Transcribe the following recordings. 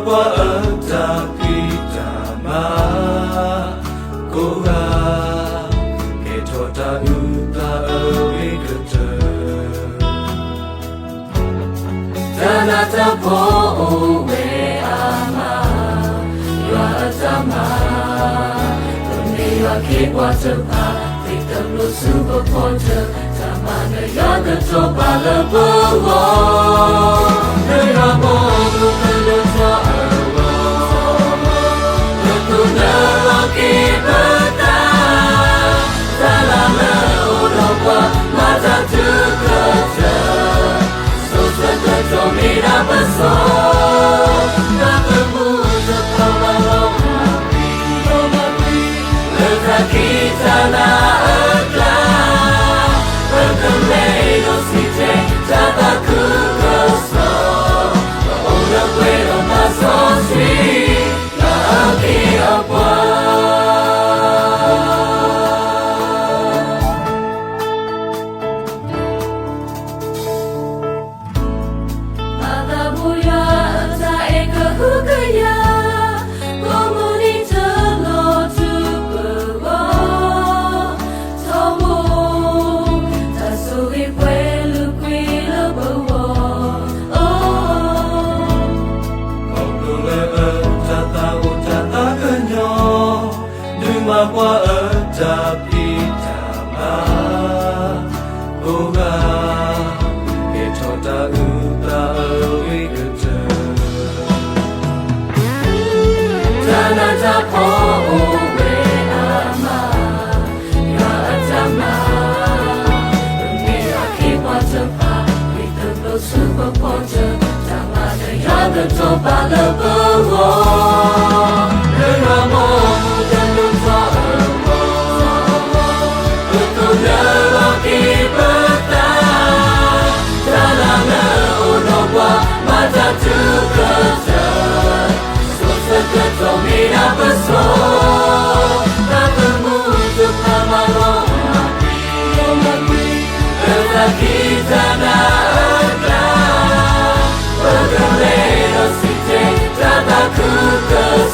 ပှၤအတၢ်ဖံးတၢ်မၤကိးဂၤ, ကဲထီၣ်တၢ်အုၣ်သးအဂ့ၤကတၢၢ်. တၢ်နးတၢ်ဖှီၣ်အိၣ်ဝဲအါမး, ယွၤအတၢ်မၤ, ပမ့ၢ်ယွၤခ့ပှၤတဖၣ်, သ့တဘျိဆူပဖီတၢၣ်, တၢ်မၤနၢၤယွၤကတီၤပာ်လၢပဂီၢ်, လၢယွၤဘီမုၢ်ကဒိၣ်ထီၣ်အဂီၢ်, ပကနၢၤလီၤက့ၤပသး, တၢ်လၢလၢအိၣ်ဒီးပှၤ, မၤတၢ်တုၤကတၢၢ်, စိၤဆၢကတီၢ်မ့ၢ်ဒၣ်ပစိၤ, တၢ်သမူတဖၣ်မၤလီၤမၢ်ကွံာ်, လၢတၢ်ခံးတၢ်နၤအကျါ, ပကလဲၤဒီးစံးတဲာ်တၢ်သးခုကစီၣ်, ပအိၣ်လၢပှဲၤဒီးသးစီဆှံ, တၢ်အက့ၢ်အပှၤ ဘၣ်သးဘိယွၤအတၢ်အဲၣ်ကဟုကယာ်, ကိးမုၢ်နံၤတလီၤထူပဂီၢ်, ထီဘိ, တၢ်ဆိၣ်ဂ့ၤပှဲၤလုာ်ကွံာ်လၢပဂီၢ်, ခီဖျိလၢအတၢ်သးအိၣ်တၢ်သးကညီၤ, ဒုးမၤပှၤအတၢ်ဖံးတၢ်မၤ ကိးဂၤ, ကဲထီၣ်တၢ်အုၣ်သးအဂ့ၤကတၢၢ်. တၢ်နးတၢ်ဖှီၣ်အိၣ်ဝဲအါမး, ယွၤအတၢ်မၤ, ပမ့ၢ်ယွၤခ့ပှၤတဖၣ်, ဝံသးဘျိဆူပဖီတၢၣ်, တၢ်မၤနၢၤယွၤကတီၤပာ်လၢပဂီၢ်, လၢယွၤဘီမုၢ်ကဒိၣ်ထီၣ်အဂီၢ်, ပကနၢၤလီၤက့ၤပသး, တၢ်လၢလၢအိၣ်ဒီးပှၤ, မၤတၢ်တုၤကတၢၢ်, စိၤဆၢကတီၢ်မ့ၢ်ဒၣ်ပစိၤ, တၢ်သမူတဖၣ်မၤလီၤမၢ်ကွံာ်, လၢတၢ်ခံးတၢ်နၤအကျါ, ပကလဲၤဒီးစံးတဲာ်တၢ်သးခုကစီၣ်, ပ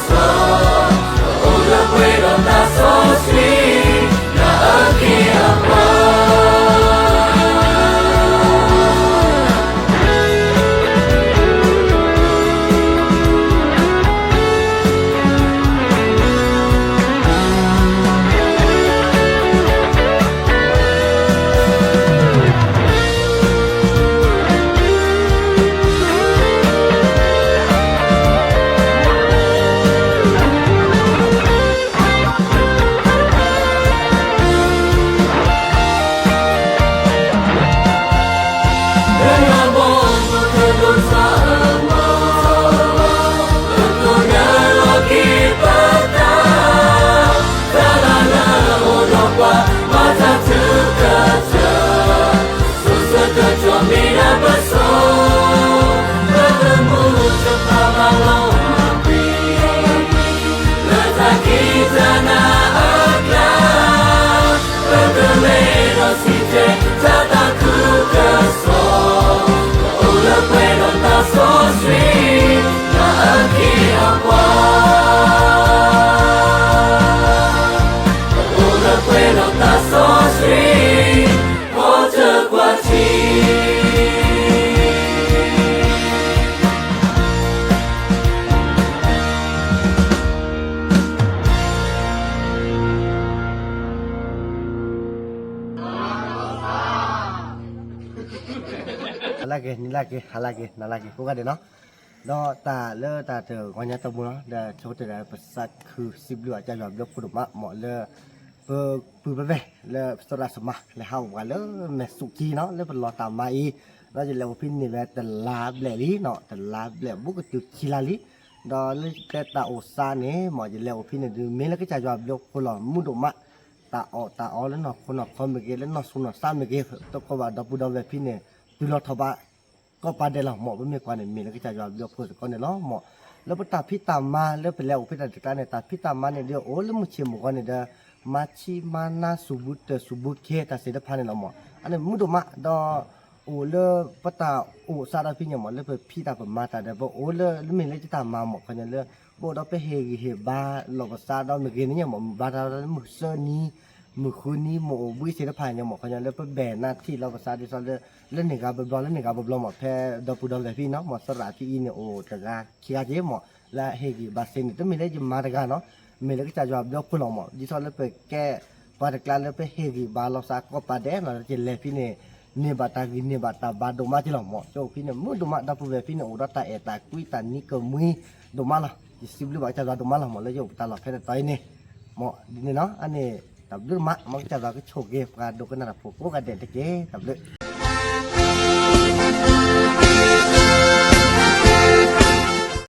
အိၣ်လၢပှဲၤဒီးသးစီဆှံ, တၢ်အက့ၢ်အပှၤ လၢတၢ်ခံးတၢ်နၤအကျါ, ပကလဲၤဒီးစံးတဲာ်တၢ်သးခုကစီၣ်, ပအိၣ်လၢပှဲၤဒီးသးစီဆှံ, တၢ်အက့ၢ်အပှၤ, ပအိၣ်လၢပှဲၤဒီးသးစီဆှံ, ပတကွၢ်ထံ ဟါလၢအဂ့ၤ နံၤလၢအဂ့ၤ ဟါလၢအဂ့ၤ နၤလၢအဂ့ၤ ကိးဂၤဒဲးနီၤ, ဒီးတၢ်လၢတၢ်တဂီၤညါတမူနီၤ ဒီးဆိကတၢၢ်ဒီး ပသးခုစံးဘျုးအကစၢ်ယွၤဘျုးဖှိၣ်ဒိၣ်မး မ်လၢပပုၢ်ပဝဲၢ်လၢပသရၣ်သမါ လဲၤဟးအိၣ်ပှၤလၢမဲာ်ဆူၣ်ခံနီၤ လၢပလီၢ်တၢ်မၤအံၤ, ဒီးယလဲၤအိၣ်ဖဲန့ၣ်ဝဲတလါဘျဲၣ်လံနီၤ တလါဘျဲၣ်ဘူးကတုၤခံလါလံ, ဒီးလၢကျဲတၢ်အိၣ်သးန့ၣ် မ်ယလဲၤအိၣ်ဖဲန့ၣ်ဒုး မ့ၢ်လၢကစၢ်ယွၤဘျုးဖှိၣ်လီၤမုၢ်ဒိၣ်မး တၢ်အီၣ်တၢ်အီလၢနီၢ်ခိနီၢ်ခီမ့ၢ်ဂ့ၤ လၢနီၢ်ဆူၣ်နီၢ်ဆါမ့ၢ်ဂ့ၤ တကိးဘၣ်ဒီပုၢ်ဒီဝဲၢ်ဖဲန့ၣ် တုၤလီၤထီၣ်ဘး ကိးပၤဒဲးလီၤ မ်ပမ့ၢ်ကွၢ်န့ၣ် မ့ၢ်လၢကစၢ်ယွၤဘျုးဖှိၣ်စ့ၢ်ကီးန့ၣ်လီၤ. မ်လၢပတၢ်ဖံးတၢ်မၤလၢပလဲၤအိၣ်ဖဲတၢ်တကျါန့ၣ် တၢ်ဖံးတၢ်မၤန့ၣ်ဒီး အိၣ်လၢမုၢ်ဆ့ၣ်မုၢ်ဂီၤန့ၣ်ဒီး မၤဆံးမၤနါ စူၣ်ဘူးတၢၢ်စူၣ်ဘူးခ့ တၢ်သ့ၣ်တဖၣ်န့ၣ်လီၤ. မ်အန့ၣ်မုၢ်ဒိၣ်မး ဒီး အိၣ်လၢပတၢ်အိၣ်စါဒီးဖဲန့ၣ်မး လၢပဖံးတၢ်ပမၤတၢ်ဒီး ပအိၣ်လၢ လၢမ့ၢ်လၢယတၢ်မၤမး ခီညီလၢ ပအိၣ်ဒီးပဟ့ၣ်ဂံၢ်ဟ့ၣ်ဘါလီၤပသးဒီးမ့ၢ်ဂ့ၤန့ၣ်မး မ့ၢ်ဘါတၢ်လၢမုၢ်သၢနံၤ မုၢ်ဃုနံၤ မ့ၢ်အိၣ်ဘှံးသ့ၣ်တဖၣ်န့ၣ်မး ခီညီလၢပဘဲၣ်နၢ်ထံၣ်လီၤပသးဒ်သိးလၢ လၢန့ၣ်ဂၤဘျီဘျီ လၢန့ၣ်ဂၤဘျီဘျီမး ဖဲဒီပုၢ်ဒီဝဲၢ်ဖဲအံၤနီၤ မ့ၢ်သရၣ်ဖဲအံၤန့ၣ်အိၣ်တဂၤခံဂၤက့ၤမး လၢအဟ့ၣ်ဂံၢ်ဘါသ့န့ၣ် တမ့ၢ်လၢယမၤတဂၤနီၤ မ့ၢ်လၢကစၢ်ယွၤဘျီအဃိလီၤမး ဒ်သိးလၢပကဲ ပှၤတကျါလၢပဟ့ၣ်ဂံၢ်ဘါလီၤသးကိးပၤဒဲးနီၤ ယလဲၤဖဲန့ၣ် န့ၢ်ဘၣ်တၢ်ဂံၢ်န့ၢ်ဘၣ်တၢ်ဘါဒိၣ်မးက့ၤလီၤမး ယအိၣ်ဖဲန့ၣ် မုာ်ဒိၣ်မး ဒီပုၢ်ဝဲၢ်ဖဲန့ၣ် အိၣ်ဒီးတၢ်အဲၣ်တၢ်ကွံတၢ်နံၤကမှံ ဒိၣ်မးလီၤ ယစံးဘျုးဘၣ်ကစၢ်ယွၤဒိၣ်မးလီၤမး လၢယအိၣ်ပတၢ်လီၢ်ဖဲတတီၤအံၤန့ၣ် မး ဒ်န့ၣ်နီၤ အန့ၣ် တၢ်ဘျုးဒိၣ်မး မ်ကစၢ်ယွၤကဆိၣ်ဂ့ၤပှၤဒိကနၣ်တၢ်ဖိကိးဂၤဒဲးတက့ၢ် တၢ်ဘျုး